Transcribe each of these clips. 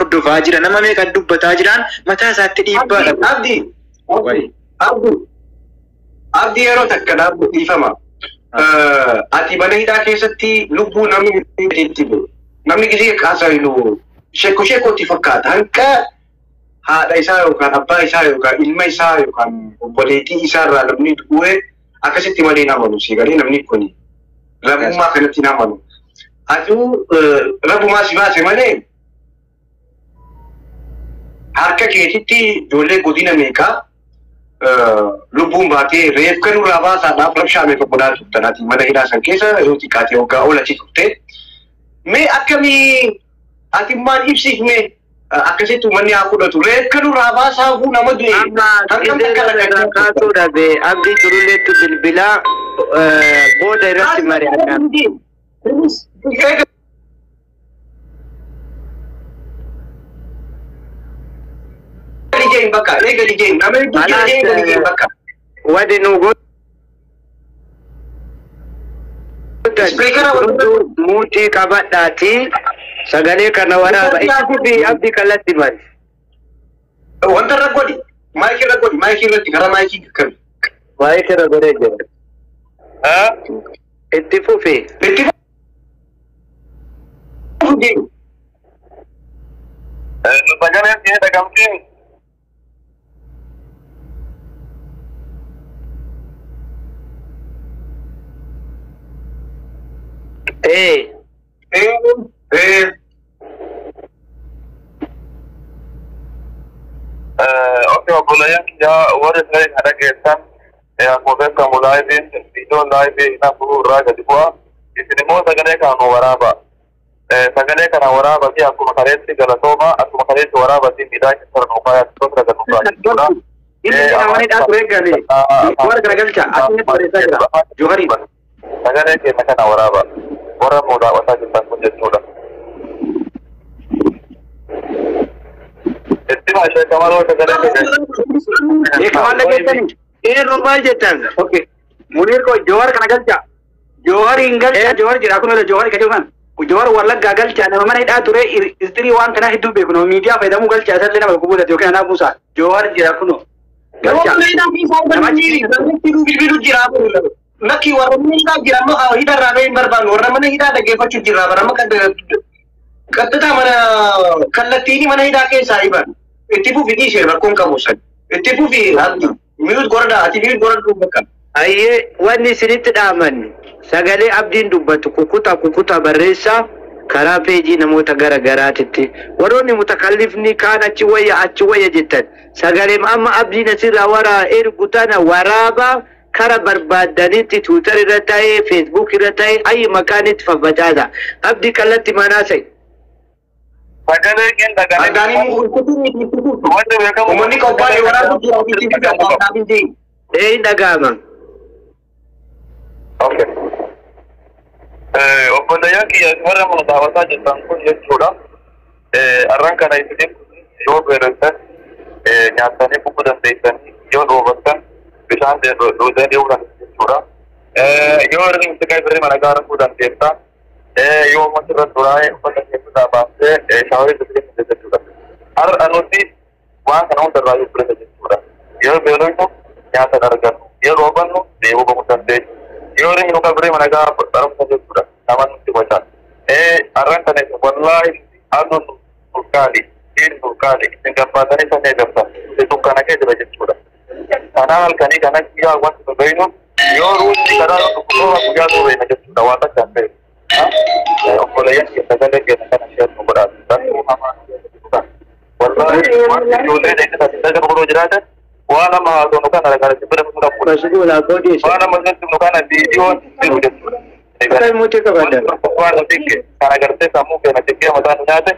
Hordofaa jira, nama meeqa dubbataa jiraan, mataa isaatti dhiibbaadha. Abdi, Abdi, Abdi, yeroo takka dhaabbu, dhiifama. Ati mana hidhaa keessatti lubbuu namni itti namni gisee haasa'inu sheekko sheekootti fakkaata. Hanqa haadha isaa yookaan abbaa isaa yookaan ilma isaa yookaan obboleettii isaa irraa namni du'e akkasitti malee hin amanu, si galee? Namni kun rabummaa kanatti hin amanu. Atuu rabbumaa si baase malee harka keetitti ijoollee godina meeqaa lubbuun baatee reefka nurraa baasaadhaaf rabshaa meeqa godhaa turtan? Ati mana hidhaa san keessa yoo xiqqaate waggaa ol achi turte. Mee akkamii ati maal ibsiif? Mee akkasitti uummanni haa fudhatu, reefka nurraa baasaafuu nama du'e. Amma gisee kaasuu dhabe. Abdii Turulleettu bilbilaa booda irratti mari'annaa. Eegali bakka, eegali jeen, nama hedduu jira, eegali jeen bakka. Wadi nu godhan muutii qabadhaati sagalee kana waraaba. Itti fufi Abdii, kallattii bari. Wanta irra godhi, maayikii irra godhi, maayikii irratti, karaa maayikii qabi. Maayikii irra godhee jira. Itti fufi. Itti fufi. Sagaleen kee dhagamtiin. Ee. Ee. Okay, obboleeyyan kiyyaa, warri sagalee kana dhageessan, akkuma beekamu liveiin, viidiyoon live isaa irraa gadi bu'a. Isin immoo sagalee kana nu waraaba. Sagalee kana waraaba fi akkuma kaleetti galatooma, akkuma kaleetti waraaba fi miidhaa keessa nu kaayaa tola gadi bu'a jechuudha. Inni nama hidhaa ture gale. Warra garagalcha asitti barreessaa jira. Johari. Sagalee keenya kana waraaba. Warra nu daawwataa jirtan kun jechuudha. Itti maashee kamaloo sagalee keenya. Ee, kamal dhageessanii. Eeroo maal jettan? Okay. Muniir ko Johar kana galcha. Johar hin galcha, Johar jira, kun Johar ka jedhu kan. Johar Wallaggaa galcha, nama mana hidhaa ture, istirii waan kanaa hedduu beeku, nama miidiyaa fayyadamuu galcha, isallee nama gubuudhate yookiin anaa buusa. Johar jira kunoo. Galcha. Nama bilbilu jira. Lakki, warra mana hidhaa jira ammoo hidhaa irraa bahee hin barbaannu, warra mana hidhaa dhaggeeffachuu jira, bara amma qaxxitaa mana kallattiin mana hidhaa keessaa hiban. Itti fufi, dhiisee rakkoon qabu san. Itti fufi Abdi. Mute godhadha, ati mute godhadhu bakka. Ayyee, wanni isinitti dhaamannu sagalee Abdiin dubbatu kukuta kukuta barreessaa karaa peejii namoota gara garaatitti. Warroonni mutakallifni kaan achi wayya achi wayya jettan, sagalee amma Abdiin asirraa waraa ergu tana waraaba, kara barbaaddanitti Twitter irra ta'ee, Facebook irra ta'ee, ayyi maqaan itti faffacaasa. Abdii, kallatti manaa sa'i. Sagalee keenya dhaga'anii. Addaanii Wanti beekamu. Uummanni qophaa'e waraabuu jira, itti fufi abbaan jee. Ee, hin dhaga'ama. Okay. Obboleeyyan kiyya, warra mana daawwataa jirtan kun jechuudha. Arran kana isin yoo beeloftan nyaatanii dhuguu dandeessanii, yoo dhoobatan bishaan dhuuganii deemuu dandeessu jechuudha. Yoo irri siqaa birrii mana gaara dandeessa. Yoo ummata irra xuraa'ee uffata keessaa baastee showerii itti dandeessa jechuudha. Har'a nuti waan kana hundarraa yoo bilisa jechuudha. Yoo beelofnu nyaata hin argannu. Yoo dhoobannu deemuu bahuu dandeenya. Yoo irri nu qabrii mana gaara barumsa jechuudha. Nama nutti boca. Arran kana wallaahi aduun nurkaali, dhiirri nurkaali, isin gabbaatanii sanyii gabba. Dukkana keessa jira jechuudha. Kanaa halkanii kana guyyaa wanti nu beeynu yoo ruutii karaa dhukkubaa guyyaa nu beeyna jechuudha, waan takka hin ta'e. Obboleeyyan keenya, sagalee keenya kana ishee nu godhaatu. Wallaahi wanti ijoollee deeggarsa godhuu jiraatan waan nama haasofnu kana kana bira fudhamu. Mashguula koodii. Waan nama nu kana viidiyoon jiru jechuudha. Akka muti qabadan. Waan nuti kana gartee sammuu keenya xiqqee mataa nu nyaate,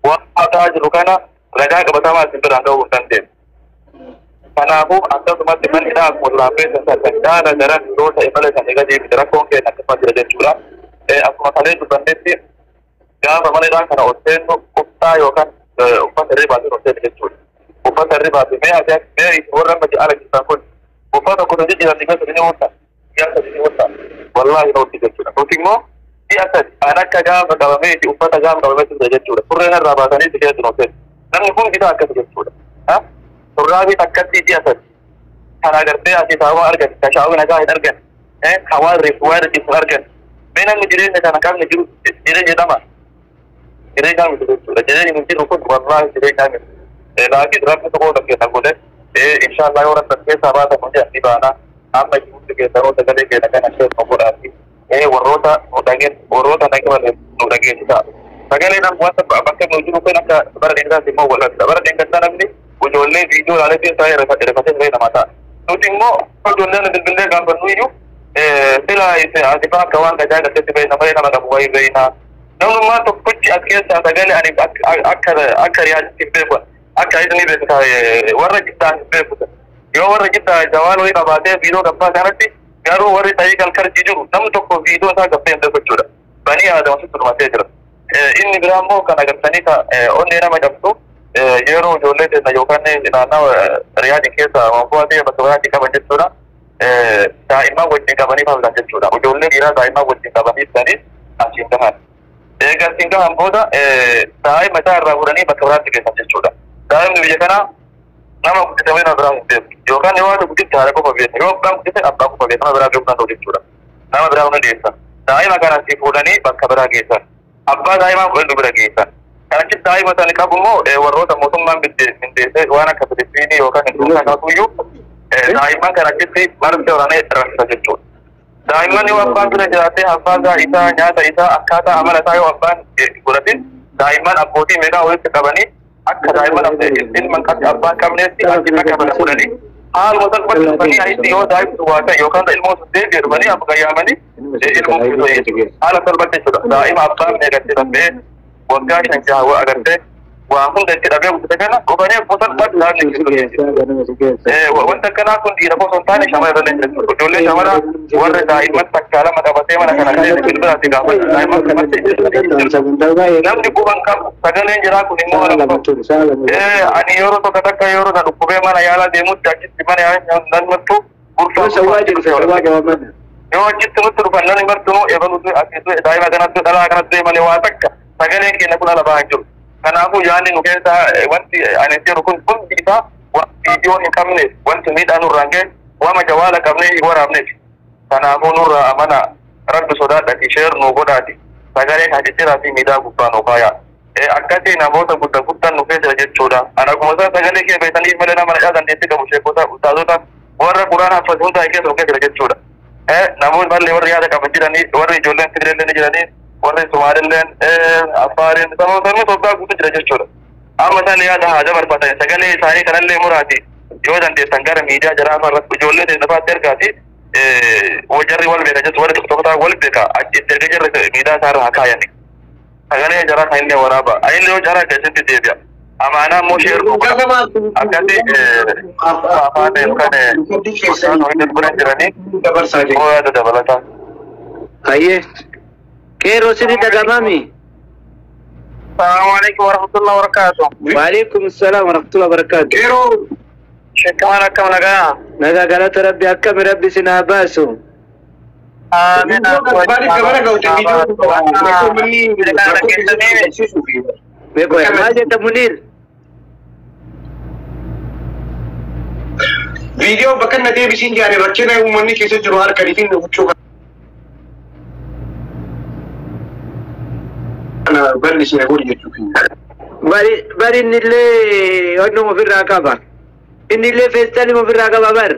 waan mataa jiru kana ragaa qabatamaa isin biraan ga'uu hin dandeenye. Kanaafuu akkasumatti manni hidhaa akkuma duraan beektan san caala daran yoo ta'e malee kan gadi miti, rakkoon keenya akkasuma jira jechuudha. Akkuma kalee dubbannetti, gaafa mana hidhaa kana ol seennu uffata yookaan uffata hirribaatiin ol seennu jechuudha. Uffata hirribaatiin mee ati mee warra amma ala jirtan kun uffata tokko jijjiiran, dhibba sadii ni oolta, guyyaa 3 ni oolta. Wallaahi nuti jechuudha. Nuti immoo Ji'a 3 an akka gaafa qabameeti uffata gaafa qabameeti ture jechuudha. Surreen irraa baasanii si keessa nuuf namni kun isaa akkas jechuudha. Surraafi takkatti ji'a 3 kan agartee asii saawwa argate, ka shaawwi nagaa hin argan, ka waan reefu waan riqisu argan. Mee namni jireenya kana qabne jiru jireenya jedhama. Jireenya miti jechuudha. Jireenyi nu jiru kun wallaahi jireenya miti. Laakiin rabbi tokko keessa godhe inshallah yoo rabbi keessaa baatan hundi asii baana. Amma jirutti keessanoo sagalee keenya kana keessa godhaati. Warroota nu dhageen warroota dhagee nu dhageessisa. Sagalee nam wanta bakka nu jiru kun akka bara dheeraatti immoo wal'aadha. Bara dheeraa namni ijoollee viidiyoo ilaalee isaa rifatee ta'e nama ta'a. Nuti immoo ijoolleen bilbilee gaafannu iyyuu sila asifaa akka waan gajaa galtetti beekna malee nama qabu wayii beekna. Namnummaan tokkochi as keessaa sagalee ani akka riyaasitti hin beeku. Akka inni beeku warra jiddaa hin beeku. Yoo warra jiddaa jawaan wayii qabaatee viidiyoo gabbaa kanatti garuu warri ta'ii kalkarji jiru namni tokko viidiyoo isaa gabbee hin beeku jechuudha. Banii aadama sitti dhumatee jira. Inni biraa immoo kan agartanii onnee nama cabsu yeroo ijoollee teessa yookaan naannawa riyaadii keessa wantoota ta'e bakka biraatti qaban jechuudha. Daa'imman wajjin qabanii faafilan jechuudha. Ijoollee dhiiraa daa'imman wajjin qabanii ibsanii asiin gahan. Egaa asiin gahan booda daa'ima isaa irraa fuudhanii bakka biraatti geessan jechuudha. Daa'imni biyya kanaa nama guddise nama biraa hin beeku. Yookaan yoo haati guddiste haadha qofa beekna. Yoo abbaan guddise abbaa qofa beekna. Nama biraa beekuu danda'u jechuudha. Nama biraa hunda dhiyeessan. Daa'ima kana asii fuudhanii bakka biraa geessan. Abbaa daa'imaa fudhanii bira geessan. Kanachi daa'ima sana qabu immoo warroota mootummaan mindeessee waan akka Filipiinii yookaan Hinduusaa kanatu iyyuu daa'imman kana achitti marti waraanee raffisa jechuudha. Daa'imman yoo abbaan bira jiraatee abbaan isaa nyaata isaa akkaataa amala isaa yoo abbaan godhatin daa'imman abbootii meeqaa walitti qabanii akka daa'imman ilma abbaan qabneetti achi bakka bana fuudhanii haaluma salphatti dhufanii achitti yoo daa'imtu waa ta'e yookaan ilmoo sun deebi'e dhufanii amma gayyaamanii ilmoo jechuudha. Haala salphatti jechuudha. Daa'ima abbaan meeqatti dhabee waggaa 5 6 agartee waa hunda itti dhabee guddate kana dhufanii akkuma salphaatti daa'imni jechuudha. Wanta akkanaa kun dhiira osoo hin taane shamara irra jechuudha. Ijoollee shamara warra daa'imman takkaa lama qabatee mana kana keessa bilbilaatti gaafatu daa'imman qabatee namni quban qabu sagaleen jiraa kun immoo ani yeroo tokko takka yeroo na dhukkubee mana yaalaa deemutti achitti mana yaalaa nan martu gurfaa yoo achitti nutti dhufan nan martu ebalutu asitu daa'ima kanatti dhalaa kanatti malee waa takka sagaleen keenya kun ala bahaa jiru. Kanaafuu yaadni nu keessa wanti ani jedhu kun hundi isaa waan viidiyoo hin qabne wanti miidhaa nurraan ga'e waama jawaala qabnee hin waraabneef. Kanaafuu nurraa amana rabbi sodaadhati sheer nu godhaati sagaleen hajijjiraa fi miidhaa gubbaa nu kaayaa. Akkasii namoota guddaa guddaan nu keessa jechuudha. Ani akkuma isaan sagalee kee beekaniif malee nama dhaqaa dandeettii qabu sheekota ustaazota warra quraana haffatu hundaa keessa nu keessa jechuudha. Namoonni bal'ee warri yaada qaban jiranii warri ijoolleen Tigireellee ni jiranii warri Somaalilleen Affaariin saboota Itoophiyaa guutuu jira jechuudha. Amma isaan yaada haa dabarfatan sagalee isaanii kanallee muraati yoo dandeessan gara miidiyaa jaraa irratti ijoollee teessafaatti ergaati jarri wal beeka jechuudha warri tokko tokko wal beeka achitti erga jarri miidiyaa isaarra haa kaayani. Sagalee jaraa kan illee waraaba. Ani yoo jaraa keessatti deebi'a. Amaanaa immoo sheeruu akkasii afaan yookaan bira jiranii yaada dabalataa. Hayyee. Qeerroo sirrii dhagamami. Salaamu alaikum warahmatullahi wabarakatuh. Waalaikum salaam warahmatullahi wabarakatuh. Qeerroo. Shekkamaan akkam nagaa? Nagaa galata rabbi akkami rabbi isin haa baasu. Maal jetta Muniir? Viidiyoo bakka na deebisiin jaare rakkina uummanni keessa jiru harkanii fi huccuu kana bal'isee godhi jechuudha. Bari innillee onnuma ofirraa qaba. Innillee feestaalima ofirraa qaba bar.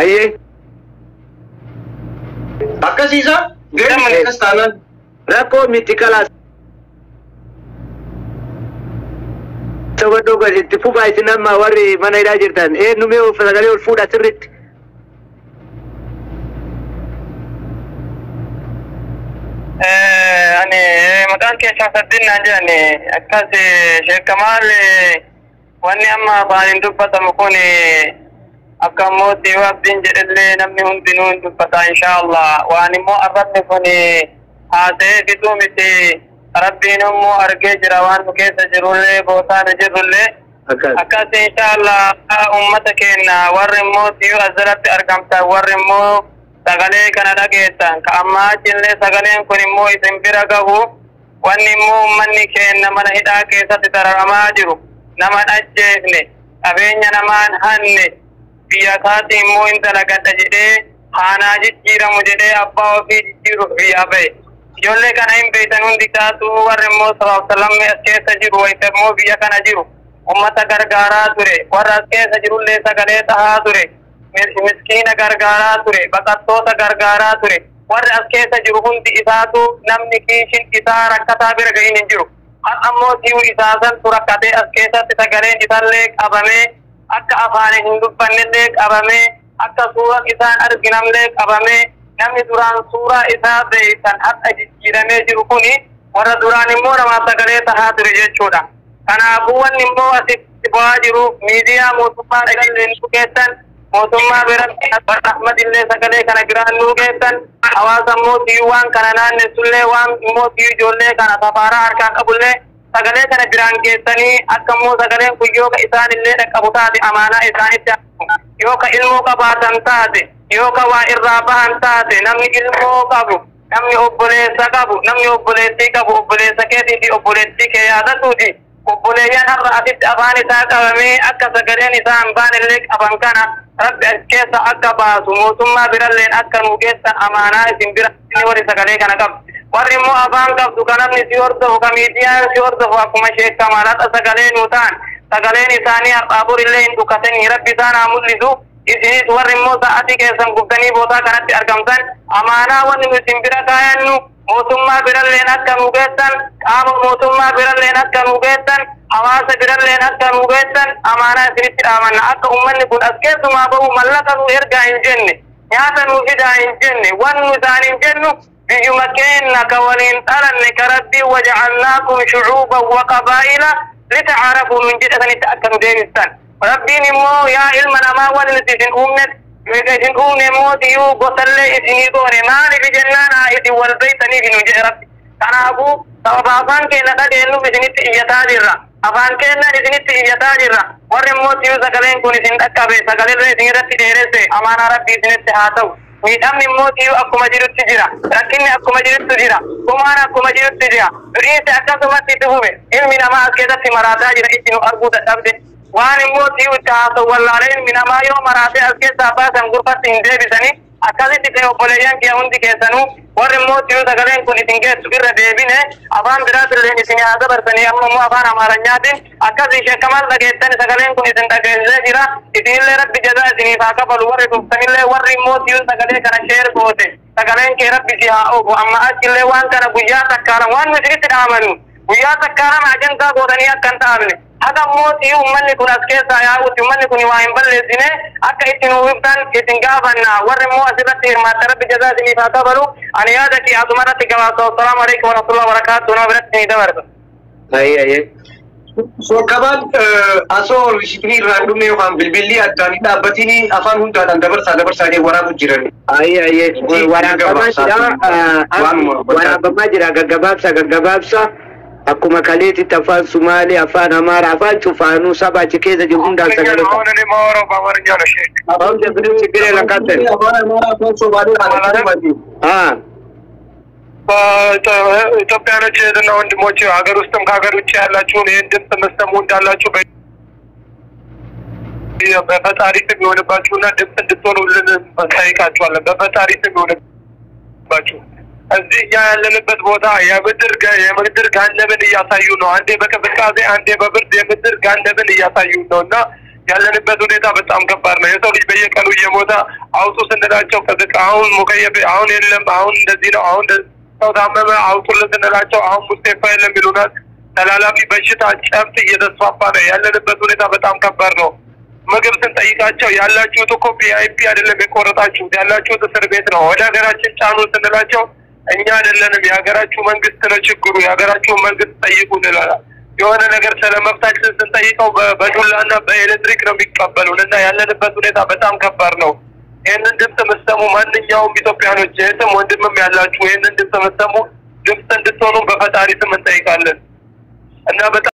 Ayyee. Akkasiisa deemni akkas taanaan. Rakkoo miti kalaas. Sabadoo gaditti fufaa isin amma warri mana hidhaa jirtan eenyu mee sagalee ol fuudha sirriitti. Ani maqaan kee Shamsaddin naan jedhani akkas Sheekh Kamaal wanni amma afaaniin dubbatamu kun akka ammoo yoo abdiin jedhellee namni hundinuu hin dubbata inshaallah waan immoo arrabni kun haasa'ee fixuu miti rabbiin immoo argee jira waan nu keessa jirullee bootaa nu jirrullee akkas inshaallah ummata keenya warri immoo siyuu as jalatti argamtan warri immoo Sagalee kana dhageessan ka ammaa achillee sagaleen kun immoo isin bira gahu wanni immoo uummanni keenya mana hidhaa keessatti dararamaa jiru nama dhajjeefne qabeenya namaan hanne biyya isaatti immoo hin dalagadha jedhee haanaa jijjiiramu jedhee abbaa ofii jijjiiruuf biyyaa ba'e. Ijoollee kana hin beektan hundi isaatu warri immoo sabaaf salammee as keessa jiru wayita immoo biyya kana jiru ummata gargaaraa ture warra as keessa jirullee sagalee tahaa ture miskiina gargaaraa ture baqattoota gargaaraa ture warri as keessa jiru hundi isaatu namni kiishin isaa rakkataa bira gahin hin jiru. Har'a ammoo si'u isaa santu rakkatee as keessatti sagaleen isaallee qabamee akka afaan hin dubbannellee qabamee akka suuraan isaan arginamlee qabamee namni duraan suuraa isaa beeysan har'a jijjiiramee jiru kuni warra duraan immoo namaaf sagalee tahaa ture jechuudha. Kanaafuu wanni immoo asitti bu'aa jiru miidiyaa mootummaa dhagallee nu geessan mootummaa biratti warra Ahmad illee sagalee kana biraan nu geessan hawaasa immoo tiyyuu waan kana naannessullee waan immoo tiyyuu ijoollee kana safaaraa harkaan qabullee sagalee kana biraan geessanii akka immoo sagaleen kun yoo ka isaan illee dhaqqabu taate amaanaa isaanitti yoo ka ilmoo qabaatan taate yoo ka waa irraa bahan taate namni ilmoo qabu namni obboleessa qabu namni obboleettii qabu obboleessa keetii fi obboleettii kee yaadatuuti obboleeyyan har'a asitti afaan isaa qabamee akka sagaleen isaa hin baanellee qaban kana rabbi as keessa akka baasu mootummaa biralleen akka nu geessan amaanaa isin bira inni warri sagalee kana qabu. Warri immoo afaan qabdu kan namni si hordofu ka miidiyaan si hordofu akkuma sheekamaan har'a sagalee nu ta'an sagaleen isaanii har'aa borillee hin dhukkatanii rabbi isaan haa mul'isu. Isinis warri immoo sa'aatii keessan gubbanii bootaa kanatti argamtan amaanaa wanni nu isin bira kaayannu mootummaa biralleen akka nu geessan qaama mootummaa biralleen akka nu geessan hawaasa biralleen akka nu geessan amaanaa isinitti dhaamanna akka ummanni kun as keessumaa bahu mallaqa nu ergaa hin jenne nyaata nu fidaa hin jenne wannu isaan hin jennu biyyuma keenna ka waliin dhalanne ka rabbii wajacalnaakum shucuuban wa qabaa'ila litacaarafuu nun jedhatanitti akka nu deebistan. Rabbiin immoo yaa ilma namaa wanni nuti isin uumne isin uumne mootiyyuu gosallee isinii goone maaliif jennaan haa isin wal beeytaniif nu jedhe rabbi. Kanaafuu sababa afaan keenya dhageenyuuf isinitti iyyataa jirra. Afaan keenyaan isinitti iyyataa jirra. Warri immoo tiyyuu sagaleen kun isin dhaqqabe sagalee isin irratti dheeresse amaanaa rabbi isinitti haa ta'u. Miidhamni immoo tiyyuu akkuma jirutti jira. Rakkinni akkuma jirutti jira. Gumaan akkuma jirutti jira. Du'iinsi akkasumatti itti fufe. Ilmi namaa as keessatti maraataa jira itti nu arguu dadhabde. Waan immoo tiyyuu itti haasa'u wallaalee ilmi namaa yoo maraatee as keessaa baasan gurfatti hin deebisanii akkasitti ta'e obboleeyyan kiyya hundi keessanuu warri immoo tiyyuu sagaleen kun isin geessu irra deebine afaan biraatillee isin haa dabarsanii amma immoo afaan amaaranyaatiin akkasii sheekamal dhageettan sagaleen kun isin dhageessisee jira isinillee rabbi jazaa isiniif haa kafalu warri dhuftanillee warri immoo tiyyuu sagalee kana sheer goote sagaleen kee rabbi si haa oofu amma achillee waan kana guyyaa takkaalan waan nu isinitti dhaamannu guyyaa takkaalan ajantaa gootanii akka hin dhaabne haga mootii uummanni kun as keessaa yaa'utti uummanni kun waa hin balleessine akka itti nu ibsan isin gaafanna warri immoo asirratti hirmaatta rabbi jazaa isiniif haa kafalu ani yaada kee asuma irratti gabaasa assalaamu alaikum warahmatullahi wabarakaatu nama biratti ni dabarsa. Ayi. Sokkabaan asoo risiitii irraa hin dhumne yookaan bilbilli addaan hin dhaabbatiin afaan hundaadhaan dabarsaa dabarsaa waraabu jiran. Ayi. Waraabamaa jira. Waraabamaa jira gaggabaabsa gaggabaabsa. Akkuma kaleetitti afaan Sumaalee, afaan Amaaraa, afaan cufaanuu saba achi keessa jiru hundaan sagalee qaba. Afaan ችግር የለም ቀጥል። ኢትዮጵያኖች እህትና ወንድሞች ሀገር ውስጥም ከሀገር ውጭ ያላችሁን ይህን ድምፅ የምትሰሙ እንዳላችሁ በፈጣሪ ስም የሆንባችሁና ድምፅ እንድትሆኑልን እንጠይቃችኋለን። በፈጣሪ ስም የሆንባችሁ እዚህ እኛ ያለንበት ቦታ የምድር ገሃነምን እያሳዩ ነው። አንዴ በቅዝቃዜ አንዴ በብርድ የምድር ገሃነምን እያሳዩ ነው እና ያለንበት ሁኔታ በጣም ከባድ ነው። የሰው ልጅ በየቀኑ እየሞተ አውጡ ስንላቸው ቅዝቃ አሁን ሙከየፍ አሁን የለም አሁን እንደዚህ ነው አሁን ሰው ታመመ አውጡልን ስንላቸው አሁን ሙስቴፋ የለም ይሉናል። ተላላፊ በሽታ ጨብጥ እየተስፋፋ ነው። ያለንበት ሁኔታ በጣም ከባድ ነው። ምግብ ስንጠይቃቸው ያላችሁት እኮ VIP አይደለም የቆረጣችሁት ያላችሁት እስር ቤት ነው። ወደ ሀገራችን ጫኑ ስንላቸው እኛ አይደለንም የሀገራችሁ መንግስት ነው ችግሩ፣ የሀገራችሁ መንግስት ጠይቁ እንላለን። የሆነ ነገር ስለመብታችን ስንጠይቀው በዱላና በኤሌክትሪክ ነው የሚቀበሉን እና ያለንበት ሁኔታ በጣም ከባድ ነው። ይህንን ድምፅ የምትሰሙ ማንኛውም ኢትዮጵያኖች እህትም ወንድምም ያላችሁ ይህንን ድምፅ የምትሰሙ ድምፅ እንድትሆኑ በፈጣሪ ስም እንጠይቃለን እና በጣም